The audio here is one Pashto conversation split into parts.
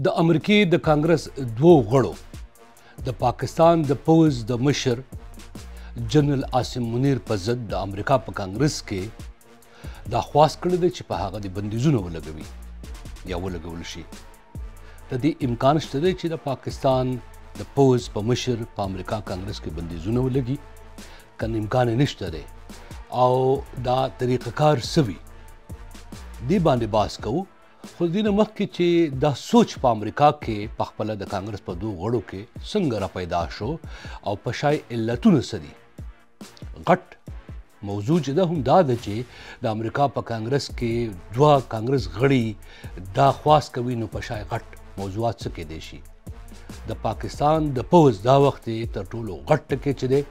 د امریکې د کانګرس دوو غړو د پاکستان د پوځ د مشر جنرال عاصم منیر په ضد د امریکا په کانګرس کې دا خواست کړی دی چې په هغه د بندیزونه ولګوي یا ولګول شي. د دې امکان شته دی چې د پاکستان د پوځ په مشر په امریکا کانګرس کې بندیزونه ولګي، که امکان یې نشته دی او دا طریقه کار څه وي دې باندې بحث کوو. خو دې نه مخکې چې دا سوچ په امریکا کې په خپله د کانګرس په دوو غړو کې څنګه را پیدا شو او په شای علتونه څه دي، غټ موضوع چې ده هم دا ده چې د امریکا په کانګرس کې دوه کانګرس غړي دا خواست کوي، نو په شای غټ موضوعات څه کېدی شي. د پاکستان د پوځ دا وخت تر ټولو غټ ټکی چې دی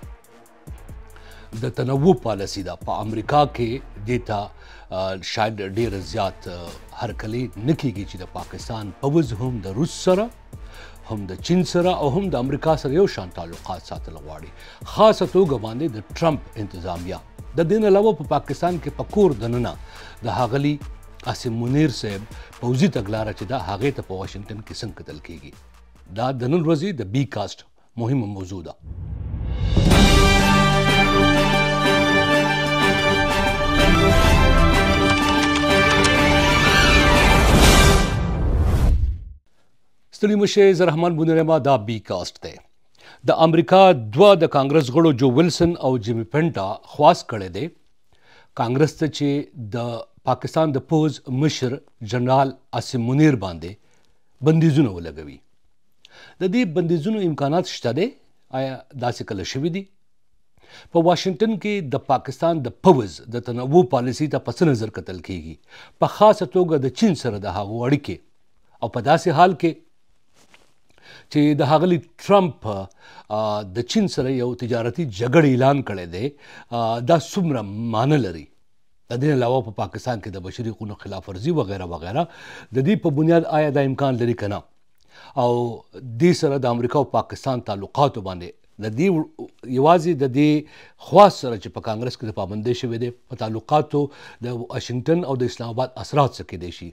د تنوع پالیسي ده. په امریکا کې دې ته شاید ډېر زیات هرکلی نه کېږي چې د پاکستان پوځ هم د روس سره، هم د چین سره او هم د امریکا سره یو شان تعلقات ساتل غواړي، خاصه توګه باندې د ټرمپ انتظامیه. د دې نه علاوه په پاکستان کې په کور دننه د ښاغلي عاصم منیر صاحب پوځي تګلاره چې ده هغې ته په واشنګټن کې څنګه کتل کېږي، دا د نن ورځې د بي کاسټ مهمه موضوع ده. ستړي مه شئ، زه رحمان بونیری ما، دا بي کاسټ دی. د امریکا دوه د کانګرس غړو جو ویلسن او جیمي پنټا خواست کړی دی کانګرس ته چې د پاکستان د پوځ مشر جنرال عاصم منیر باندې بندیزونه ولګوي. د دې بندیزونو امکانات شته دی؟ آیا داسې کله شوي دي؟ په واشنګټن کې د پاکستان د پوځ د تنوع پالیسي ته په څه نظر کتل کیږي، په خاصه توګه د چین سره د هغو اړیکې، او په داسې حال کې چې د ښاغلي ټرمپ د چین سره یو تجارتي جګړې اعلان کړی دی، دا څومره معنی لري؟ د دې علاوه په پاکستان کې د بشري حقونو خلاف ورزي وغیره وغیره، د دې په بنیاد آیا دا امکان لري که نه؟ او دې سره د امریکا او پاکستان تعلقاتو باندې د دې یوازې د دې خواست سره چې په کانګرس کې د پابندۍ شوې دی په تعلقاتو د واشنګټن او د اسلام آباد اثرات څه کېدی شي،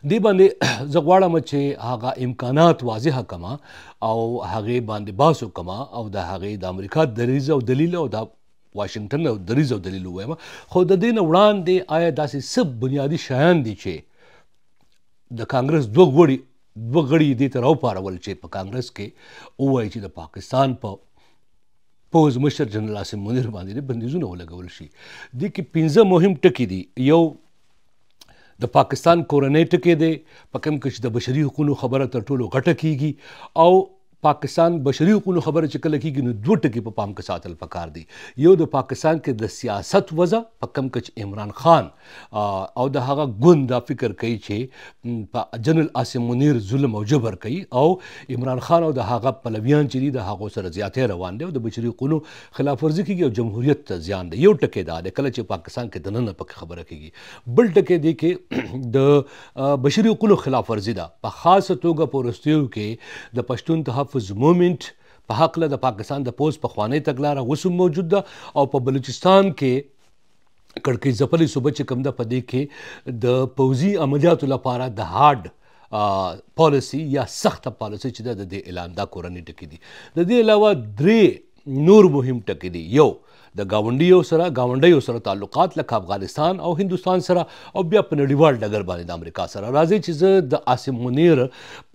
دې باندې زه غواړم چې هغه امکانات واضح کما او هغې باندې بحث وکړم او د هغې د امریکا دریځ او دلیل او د واشنګټن او دریځ او دلیل ووایم. خو د دې نه وړاندې آیا داسې څه بنیادي شیان دي چې د کانګرس دوه غړي دې ته راوپارول چې په کانګرس کې ووایي چې د پاکستان په پوځ مشر جنرال عاصم منیر باندې بندیزونه ولګول شي؟ دې کې پنځه مهم ټکي دي. یو د پاکستان کورنۍ ټکی دی په کوم کې چې د بشري حقونو خبره تر ټولو غټه کیږي، او پاکستان بشري حقونو خبره چې کله کیږي نو دوه ټکي په پام کې ساتل پکار دي. یو د پاکستان کې د سیاست وضع په کوم کې چې عمران خان او د هغه ګوند دا فکر کوي چې په جنرال عاصم منیر ظلم او جبر کوي، او عمران خان او د هغه پلویان چې دي د هغو سره زیاتی روان دی او د بشري حقونو خلاف ورزي کیږي او جمهوریت ته زیان دی. یو ټکی دا دی کله چې پاکستان کې دننه پکې خبره کیږي. بل ټکی دی کې د بشري حقونو خلاف ورزي ده، په خاصه توګه په وروستیو کې د پښتون تحفظ مومنټ په حقله د پاکستان د پوځ پخوانۍ تګلاره اوس هم موجود ده، او په بلوچستان کې کړکۍ ځپلې صوبه چې کوم ده په دې کې د پوځي عملیاتو لپاره د هارډ پالیسي یا سخته پالیسي چې ده د دې اعلان، دا کورنۍ ټکي دي. د دې علاوه درې نور مهم ټکي دي. یو د ګاونډیو سره تعلقات لکه افغانستان او هندوستان سره، او بیا په نړیوال ډګر باندې د امریکا سره. راځئ چې زه د عاصم منیر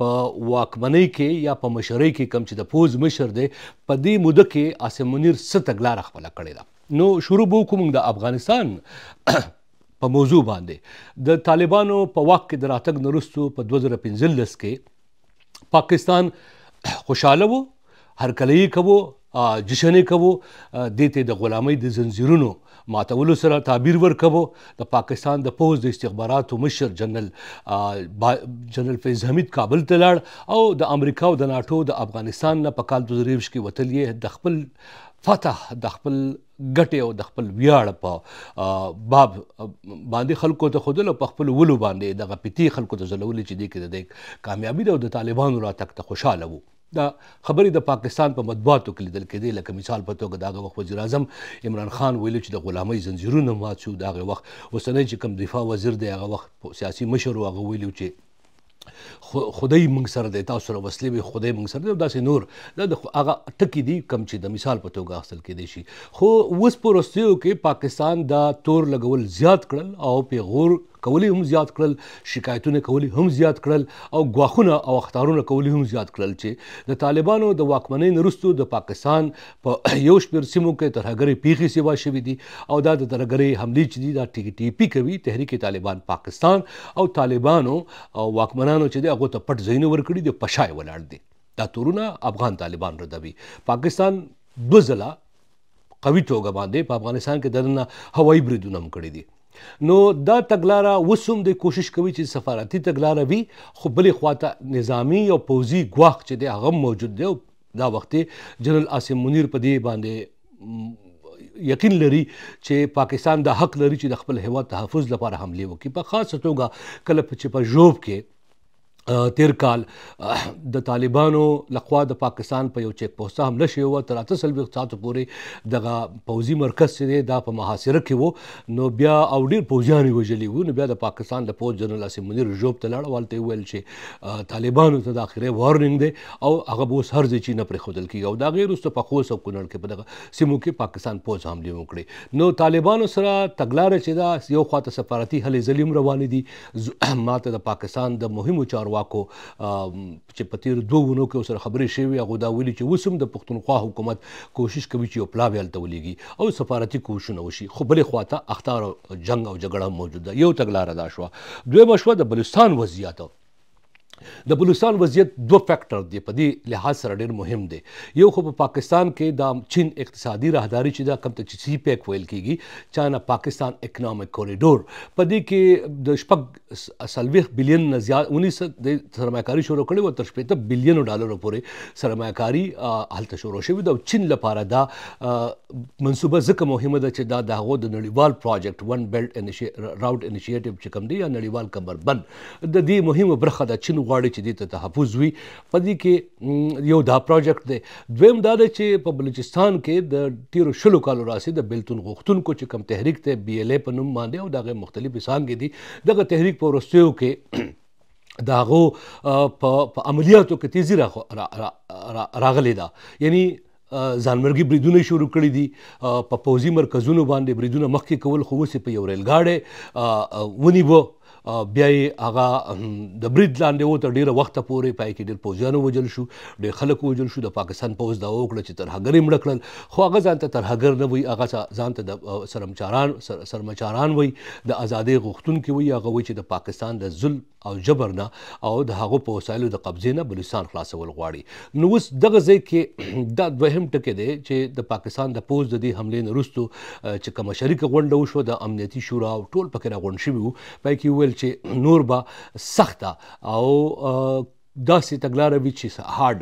په واکمنۍ کې یا په مشرۍ کې کوم چې د پوځ مشر دی په دې موده کې عاصم منیر څه تګلاره خپله کړې ده. نو شروع به وکړو موږ د افغانستان په موضوع باندې. د طالبانو په واک کې د راتګ نه وروسته په 2015 کې پاکستان خوشحاله و، هرکلی یې کوو، جشن یې کوو، دې ته د غلامۍ د زنځیرونو ماتولو سره تعبیر ورکوو. د پاکستان د پوځ د استخباراتو مشر جنرال فیض حمید کابل ته لاړ او د امریکا او د ناټو د افغانستان نه په کال 2021 کې وتل یې د خپل فتح، د خپل ګټې او د خپل ویاړ په باب باندې خلکو ته ښودل او په خپلو ولو باندې دغه پیتې خلکو ته ځلولې چې دې کې د دې کامیابي ده او د طالبانو راتګ ته خوشحاله وو. دا خبرې د پاکستان په مطبوعاتو کې لیدل کېدې، لکه مثال په توګه د هغه وخت وزیر اعظم عمران خان ویلو چې د غلامۍ زنځیرونه مات شو. د هغه وخت اوسنی چې کوم دفاع وزیر دی هغه وخت سیاسي مشر و، هغه ویلو چې خدای موږ سره دی، تاسو سره وسلې وي، خدای موږ سره دی، او داسې نور. دا د هغه ټکي دي کوم چې د مثال په توګه اخیستل کېدی شي. خو اوس په وروستیو کې پاکستان دا تور لګول زیات کړل او پیغور کولی هم زیات کړل، شکایتونه کولی هم زیات کړل، او ګواښونه او اخطارونه کولی هم زیات کړل چې د طالبانو د واکمنۍ نه وروسته د پاکستان په یو شمېر سیمو کې ترهګرې پیښې سیوا شوې دي، او دا د ترهګرې حملې چې دي دا ټي ټي پي کوي، تحریک طالبان پاکستان، او طالبانو او واکمنانو چې دي هغو ته پټ ځایونه ورکړي دي، په شا یې ولاړ دي. دا تورونه افغان طالبان ردوي. پاکستان دوه ځله قوي توګه باندې په افغانستان کې دننه هوایي بریدونه هم کړي دي. نو دا تګلاره اوس هم دی کوشش کوي چې سفارتي تګلاره وي، خو بلې خواته نظامي او پوځي ګواښ چې دی هغه هم موجود دی. او دا وخت جنرال عاصم منیر په دې باندې یقین لري چې پاکستان دا حق لري چې د خپل هیواد تحفظ لپاره حملې وکړي، په خاصه توګه کله چې په ژوب کې تیر کال د طالبانو لخوا د پاکستان په یو چیک پوسټ حمله شوې وه، تر 48 ساعتو پورې دغه پوځي مرکز چې دی دا په محاصره کې وو، نو بیا او ډېر پوځیان یې وژلي وو. نو بیا د پاکستان د پوځ جنرال عاصم منیر ژوب ته لاړ او هلته یې وویل چې طالبانو ته د اخري وارنینګ دی او هغه به اوس هر ځای چې نه پرېښودل کېږي. او د هغې وروسته په خوست او کونړ کې په دغه سیمو کې پاکستان پوځ حملې وکړې. نو طالبانو سره تګلاره چې ده یو خواته سفارتي هلې ځلې هم روانې دي. ماته د پاکستان د مهمو چارواکو چې په تېرو دوو اونو کې ورسره خبرې شوې، هغو دا ویلي چې اوس هم د پښتونخوا حکومت کوشش کوي چې یو پلاوی هلته ولیږي او سفارتي کوششونه وشي، خو بلې خواته اخطار او جنګ او جګړه هم موجود ده. یو تګلاره دا شوه. دویمه شوه د بلوچستان وضعیت. د بلوچستان وضعیت دوه فیکټر دی، په دې لحاظ سره ډېر مهم دی. یو خو په پاکستان کې د چین اقتصادي راهداري چې دا کوم ته چې سی پیک ویل کېږي، چاینا پاکستان اکنامک کوریډور، په دې کې د 46 بلین نه زیات 19 د سرمایه کاري شروع کړې وه، تر 60 بلینو ډالرو پورې سرمایه کاري هلته شروع شوې ده. او چین لپاره دا منصوبه ځکه مهمه ده چې دا د هغو د نړیوال پروجیکټ ون بیلټ راوټ انیشیټیو چې کوم دی یا نړیوال کمربند د دې مهمه برخه ده. چین غواړي چې دې ته تحفظ وي. په دې کې یو دا پروجیکټ دی. دویم دا دی چې په بلوچستان کې د تېرو 20 کالو راهیسې د بیلتون غوښتونکو چې کوم تحریک دی بي ایل ای په نوم باندې او د هغې مختلفې څانګې دي، دغه تحریک په وروستیو کې د هغو په عملیاتو کې تیزي راغلې ده. یعنی ځانمرګي بریدونه شروع کړي دي، په پوځي مرکزونو باندې بریدونه مخکې کول، خو اوس یې په یو ریلګاډی ونیوه، بیا یې هغه د برید لاندې و تر ډېره وخته پورې، پای کې ډېر پوځیان ووژل شو، ډېر خلک ووژل شو. د پاکستان پوځ دا وکړه چې ترهګر یې مړه کړل، خو هغه ځان ته ترهګر نه وایي، هغه ځان ته د سرمچاران وایي، د ازادۍ غوښتونکي وایي. هغه وایي چې د پاکستان د ظلم او جبر نه او د هغو په وسایلو د قبضې نه بلوچستان خلاصول غواړي. نو اوس دغه ځای کې دا دوهم ټکی دی چې د پاکستان د پوځ د دې حملې نه وروسته چې کومه شریکه غونډه وشوه د امنیتي شورا او ټول پکې راغونډ شوي وو، پای کې وویل چې نور به سخته او داسې تګلاره وي چې هارډ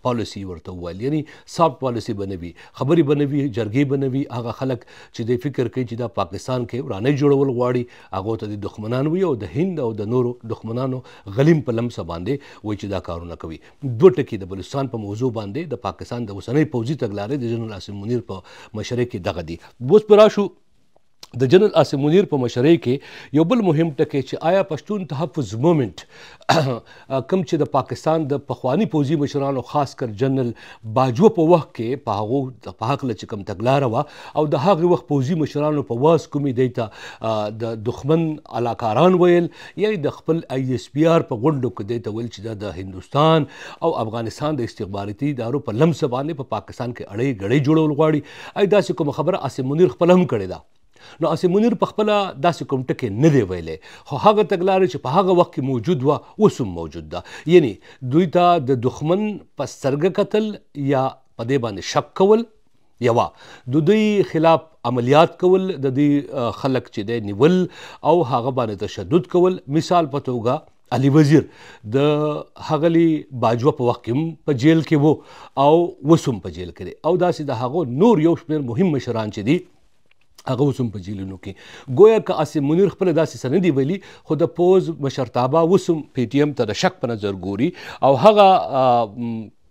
پالیسي ورته وویل، یعنی سافټ پالیسي به نه وي، خبرې به نه وي، جرګې به نه وي. هغه خلک چې دی فکر کوي چې دا پاکستان کې ورانۍ جوړول غواړي هغو ته د دښمنان وي او د هند او د نورو دښمنانو غلیم په لمسه باندې وایي چې دا کارونه کوي. دوه ټکي د بلوچستان په موضوع باندې د پاکستان د اوسنۍ پوځي تګلارې د جنرال عاصم منیر په مشرۍ کې دغه دي. اوس به راشو د جنرال عاصم منیر په مشرۍ کې یو بل مهم ټکی چې آیا پښتون تحفظ مومنټ کوم چې د پاکستان د پخواني پوځي مشرانو خاص کر جنرال باجوه په وخت کې په هغو په هکله چې کوم تګلاره وه او د هغې وخت پوځي مشرانو په واز کومې دی ته د دښمن علاکاران ویل، یا د خپل آی اس پي آر په غونډو کې دی ته ویل چې دا د هندوستان او افغانستان د استخباراتي ادارو په لمسه باندې په پاکستان کې اړۍ ګړۍ جوړول غواړي. ای داسې کومه خبره عاصم منیر خپله هم کړې ده. نو عاصم منیر په خپله داسې کوم ټکی نه دی ویلی، خو هغه تګلارې چې په هغه وخت کې موجود وه اوس هم موجود ده. یعنی دوی ته د دښمن په سترګه کتل یا په دې باندې شک کول، یوه د دوی خلاف عملیات کول، د دوی خلک چې دی نیول او هغه باندې تشدد کول. مثال په توګه علي وزیر د ښاغلي باجوه په وخت کې هم په جیل کې و او اوس هم په جیل کې دی، او داسې د هغو نور یو شمېر مهم مشران چې دي هغه اوس هم په جیلونو کې. ګویا که عاصم منیر خپله داسې څه نه دي ویلي، خو د پوځ مشرتابه اوس هم پي ټي ایم ته د شک په نظر ګوري او هغه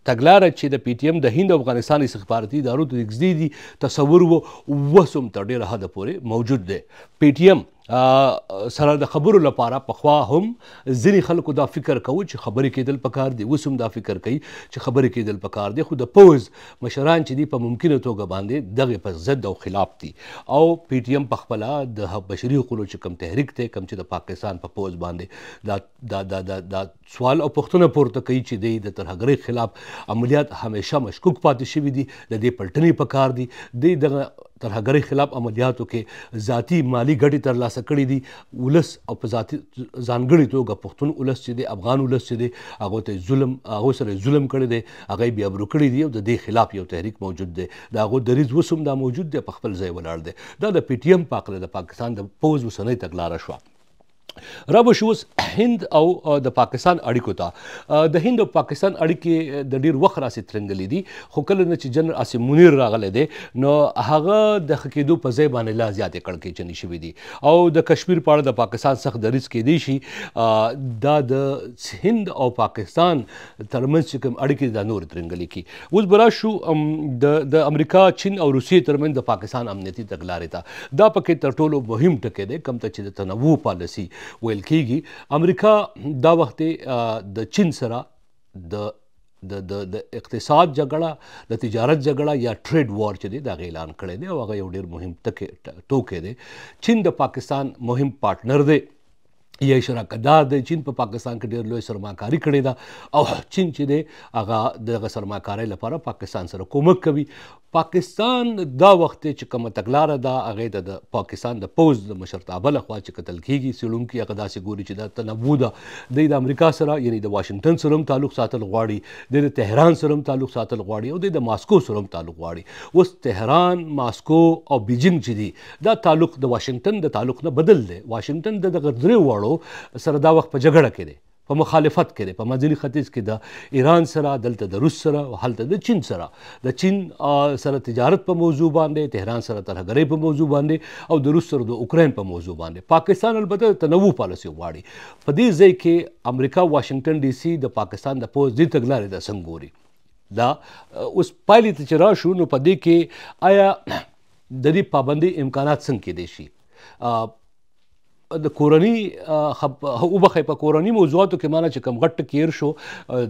تګلاره چې د پي ټي ایم د هند او افغانستان استخباراتي ادارو ته نږدې دي تصور و اوس هم تر ډېره حده پورې موجود دی. پي ټي ایم سره د خبرو لپاره پخوا هم ځینې خلکو دا فکر کوو چې خبرې کېدل پکار دي، اوس هم دا فکر کوي چې خبرې کېدل پکار دي، خو د پوځ مشران چې دي په ممکنه توګه باندې دغې په ضد او خلاف دي. او پي ټي ایم په خپله د بشري حقونو چې کوم تحریک دی، کوم چې د پاکستان په پوځ باندې دا دا دا دا دا سوال او پوښتنه پورته کوي چې دی د ترهګرۍ خلاف عملیات همیشه مشکوک پاتې شوي دي، د دې پلټنې پکار دي، دی دغه ترهګرۍ خلاف عملیاتو کې ذاتي مالي ګټې ترلاسه کړې دي. ولس او په ذاتي ځانګړي توګه پښتون ولس چې دی، افغان ولس چې دی، هغو ته ظلم، هغو سره ظلم کړی دی، هغه یې بې ابرو کړي دي او د دې خلاف یو تحریک موجود دی. د هغو دریځ اوس هم دا موجود دی، په خپل ځای ولاړ دی. دا د پي ټي ایم په هکله د پاکستان د پوځ اوسنۍ تګلاره شوه. را به شو اوس هند او د پاکستان اړیکو ته. د هند او پاکستان اړیکې د ډیر وخت راسې ترنګلې دي، خو کله نه چې جنرال عاصم منیر راغلی دی نو هغه د ښه کېدو په ځای باندې لا زیاتې کړکېچنې شوې دي. او د کشمیر په اړه د پاکستان سخت دریځ کېدی شي دا د هند او پاکستان ترمنځ چې کوم اړیکې دا نورې ترنګلې کړي. اوس به راشو د امریکا، چین او روسیې ترمنځ د پاکستان امنیتي تګلارې ته. دا پکې تر ټولو مهم ټکی دی، کوم ته چې د تنوع پالیسي ویل کیږي. امریکا دا وخت د چین سره د د د د اقتصاد جګړه، د تجارت جګړه یا ټریډ وار چې دی د هغې اعلان کړی دی او هغه یو ډېر مهم ټوکی دی. چین د پاکستان مهم پارټنر دی یا شراکتدار دی. چین په پاکستان کې ډېر لوی سرمایهکاري کړې ده او چین چې دی هغه دغه سرمایهکارۍ لپاره پاکستان سره کومک کوي. پاکستان دا وخت چې کومه تګلاره ده هغې ته د پاکستان د پوځ د مشرتابه لخوا چې کتل کېږي، څېړونکي هغه داسې ګوري چې دا تنوع ده. دی د امریکا سره یعنی د واشنګټن سره هم تعلق ساتل غواړي، دی د تهران سره هم تعلق ساتل غواړي او دی د ماسکو سره هم تعلق غواړي. اوس تهران، ماسکو او بیجینګ چې دي دا تعلق د واشنګټن د تعلق نه بدل دی. واشنګټن د دغه درېو واړو سره دا وخت په جګړه کې دی، په مخالفت کې دی. په منځني ختیځ کې د ایران سره، دلته د روس سره او هلته د چین سره، د چین سره تجارت په موضوع باندې، تهران سره ترهګرۍ په موضوع باندې او د روس سره د اوکراین په موضوع باندې. پاکستان البته د تنوع پالیسي غواړي. په دې ځای کې امریکا واشنګټن ډي سي د پاکستان د پوځ دې تګلارې ته څنګه ګوري؟ دا اوس پایلې ته چې راشو نو په دې کې آیا د دې پابندۍ امکانات څنګه کېدی شي؟ د کورني وبخښئ، په کورني موضوعاتو کې مانه چې کوم غټ ټکی هېر شو،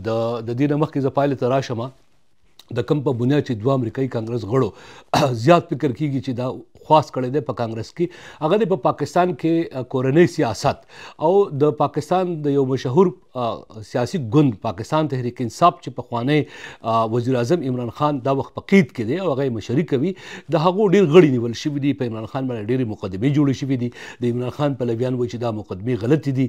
د دې نه مخکې زه پایلې ته راشم. د کوم په بنیاد چې دوه امریکایي کانګرس غړو زیات فکر کیږي چې دا خواست کړی دی په کانګرس کې، هغه دی په پاکستان کې کورنۍ سیاست او د پاکستان د یو مشهور سیاسي ګوند پاکستان تحریک انصاف چې پخوانی وزیر اعظم عمران خان دا وخت په قید کې دی او هغه یې مشري کوي، د هغو ډېر غړي نیول شوي دي. په عمران خان باندې ډېرې مقدمې جوړې شوي دي. د عمران خان پلویان وایي چې دا مقدمې غلطې دي.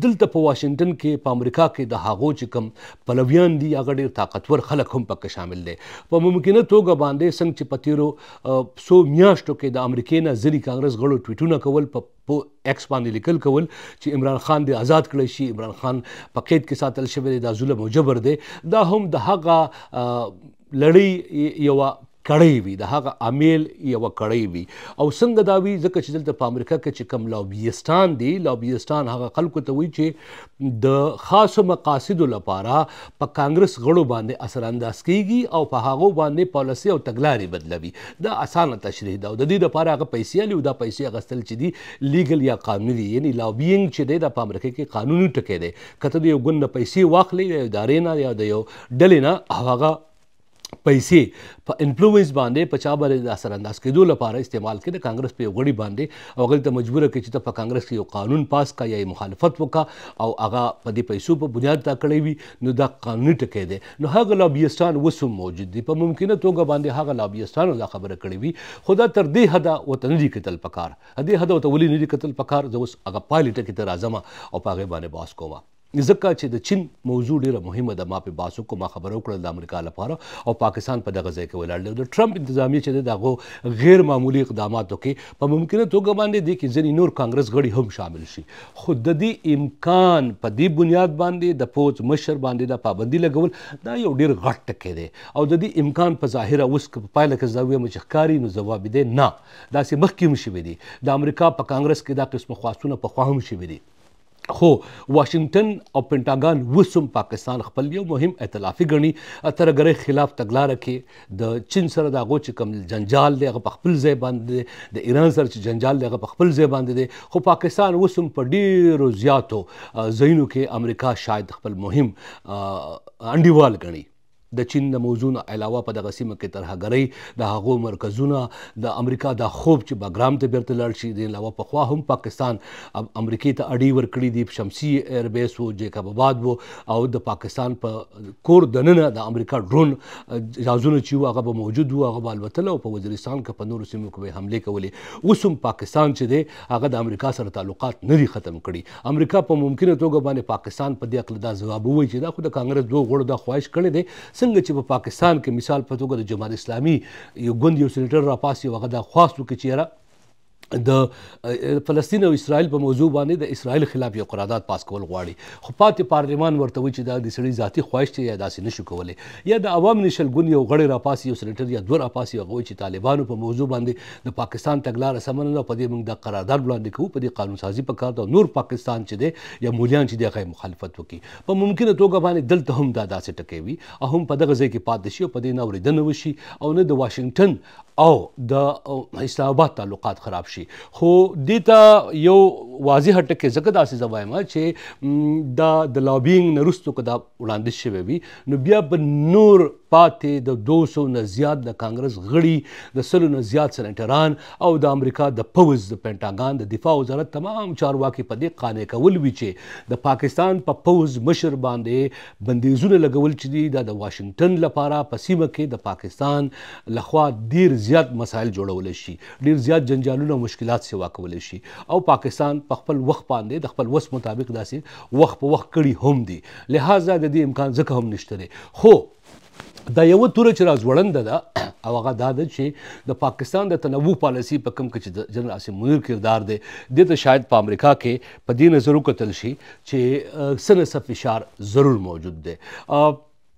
دلته په واشنګټن کې په امریکا کې د هغو چې کوم پلویان دي هغه ډېر طاقتور خلک هم پکې شامل دی. په ممکنه توګه باندې څنګه چې په تېرو څو میاشتو کې د امریکې نه ځینې کانګرس غړو ټویټونه کول، په ایکس باندې لیکل کول چې عمران خان دې آزاد کړی شي، عمران خان په قید کې ساتل شوی دی، دا ظلم او جبر دی. دا هم د هغه لړۍ یوه کړۍ وي، د هغه امیل یوه کړۍ وي. او څنګه دا وي؟ ځکه چې دلته په امریکا کې چې کوم لابیستان دي، لابیستان هغه خلکو ته وایي چې د خاصو مقاصدو لپاره په کانګرس غړو باندې اثر انداز کیږي او په هغو باندې پالیسي او تګلارې بدلوي. دا اسانه تشریح ده او د دې لپاره هغه پیسې اخلي او دا پیسې اخیستل چې دي لیګل یا قانوني دي. یعنی لابینګ چې دی دا په امریکا کې قانوني ټکی دی. که ته د یو ګوند نه پیسې واخلې، د یو ادارې نه یا د یو ډلې نه، او هغه پیسې په انفلوئنس باندې په چا باندې د اثر انداز کېدو لپاره استعمال کړي، د کانګرس په یو غړي باندې، او هغه ته مجبوره کړي چې ته په کانګرس کې یو قانون پاس کا یا یې مخالفت وکړه او هغه په دې پیسو په بنیاد دا کړی وي، نو دا قانوني ټکی دی. نو هغه لابیستان اوس هم موجود دي. په ممکنه توګه باندې هغه لابیستانو دا خبره کړې وي، خو دا تر دې حده ورته نه دي کتل پکار. دې حده ورته ولې نه دي کتل پکار؟ زه اوس هغه پایلې ټکي ته راځم او په هغې باندې بحث کوم. ځکه چې د چین موضوع ډیره مهمه ده. ما په بحث وکړو، ما خبره وکړه د امریکا لپاره او پاکستان په دغه ځای کې ولاړ دی. د ټرمپ انتظامیه چې د هغو غیر معمولي اقداماتو کې په ممکنه توګه باندې دې کې ځینې نور کانګرس غړي هم شامل شي، خو د دې امکان په دې بنیاد باندې د پوځ مشر باندې دا پابندي لګول دا یو ډیر غټ ټکی دی. او د دې امکان په ظاهره اوس که په پایله کې زه ووایم چې ښکاري، نو ځواب یې دی نه، داسې مخکې هم شوي دي. د امریکا په کانګرس کې دا قسم خواستونه پخوا هم شوي دي. خو واشنګټن او پنټاګان اوس هم پاکستان خپل یو مهم ائتلافي ګڼي. ترهګرۍ خلاف تګلاره کې د چین سره د هغو چې کوم جنجال دی هغه په خپل ځای باندې دی، د ایران سره چې جنجال دی هغه په خپل ځای باندې دی، خو پاکستان اوس هم په ډېرو زیاتو ځایونو کې امریکا شاید خپل مهم انډیوال ګڼي. د چین د موضوع نه علاوه په دغه سیمه کې ترهګرۍ، د هغو مرکزونه، د امریکا دا خوب چې بګرام ته بیرته لاړ شي، د علاوه پخوا هم پاکستان امریکې ته اډې ورکړي دي، شمسي ایربیس و، جیکب آباد و، او د پاکستان په کور دننه د امریکا ډرون جهازونه چې وو هغه به موجود وو، هغه به الوتل او په وزیرستان کې په نورو سیمو کې به حملې کولې. اوس هم پاکستان چې دی هغه د امریکا سره تعلقات نه دي ختم کړي. امریکا په ممکنه توګه باندې پاکستان په دې هکله دا ځواب ووایي چې دا خو د کانګرس دوو غړو دا خواهش کړی دی، څنګه چې په پاکستان کې مثال په توګه د جماعت اسلامي یو ګوند یو سېنیټر راپاڅي او هغه دا خواست وکړي چې یاره د فلسطین او اسرائیل په موضوع باندې د اسرائیل خلاف یو قرارداد پاس کول غواړي، خو پاتې پارلمان ورته وایي چې دا د سړي ذاتي خواهش دی یا داسې نشو کولی. یا د عوام نشل ګوند یو غړی راپاڅي، یو سېنیټر یا دوه راپاڅي، هغه وایي چې طالبانو په موضوع باندې د پاکستان تګلاره سمه نه ده، په دې موږ دا قرارداد وړاندې کوو، په دې قانون سازي په کار ده، نور پاکستان چې دی یا مولیان چې دی هغه یې مخالفت وکړي. په ممکنه توګه باندې دلته هم دا داسې ټکی وي او هم په دغه ځای کې پاتې شي او په دې نه اورېدنه وشي او نه د واشنګټن او د اسلام آباد تعلقات خراب شي. خو دې ته یو واضح ټکی ځکه داسې زه وایم چې دا د لابینګ نه وروسته که دا وړاندیز شوی وي نو بیا به نور پاتې د 200 نه زیات د کانګرس غړي، د 100 نه زیات سنیټران او د امریکا د پوځ د پنټاګان د دفاع وزارت تمام چارواکي په دې قانع کول وي چې د پاکستان په پوځ مشر باندې بندیزونه لګول چې دي دا د واشنګټن لپاره په سیمه کې د پاکستان لخوا ډیر زیات مسایل جوړولی شي، ډیر زیات جنجالونه او مشکلات سیوا کولی شي او پاکستان په خپل وخت باندې د خپل وس مطابق داسې وخت په وخت کړي هم دي، لهذا د دې امکان ځکه هم نشته دی. خو دا یوه توره چې راځوړنده ده او هغه دا ده چې د پاکستان د تنوع پالیسي په کوم کې چې د جنرال عاصم منیر کردار دی، دې ته شاید په امریکا کې په دې نظر وکتل شي چې څه نه څه فشار ضرور موجود دی.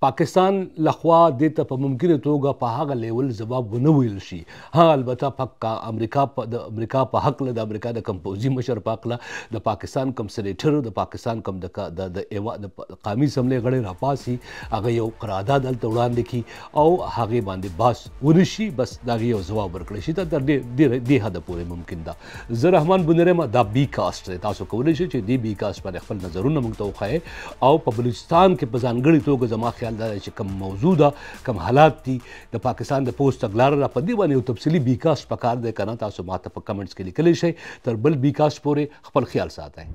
پاکستان لخوا دې ته په ممکنه توګه په هغه لیول ځواب ونه ویل شي. ها البته امریکا د امریکا په هکله، د امریکا د کوم پوځي مشر په هکله د پاکستان کوم سېنیټر، د پاکستان کوم د قامي اسمبلۍ غړی راپاڅي، هغه یو قرارداد هلته وړاندې کړي او هغې باندې بحث ونه شي، بس د هغې یو ځواب ورکړی شي. دا تر ډېر دې حده پورې ممکن ده. زه رحمان بونیری یم، دا بي کاسټ دی. تاسو کولی شئ چې دې بي کاسټ باندې خپل نظرونه موږ ته وښایئ او په بلوچستان کې په ځانګړي توګه زما خیال دا چې کوم موضوع ده، کوم حالات دي، د پاکستان د پوځ تګلاره ده، په دې باندې یو تفصیلي بي کاسټ پکار دی که نه تاسو ماته په کمنټس کې لیکلی شئ. تر بل بي کاسټ پورې خپل خیال ساتئ.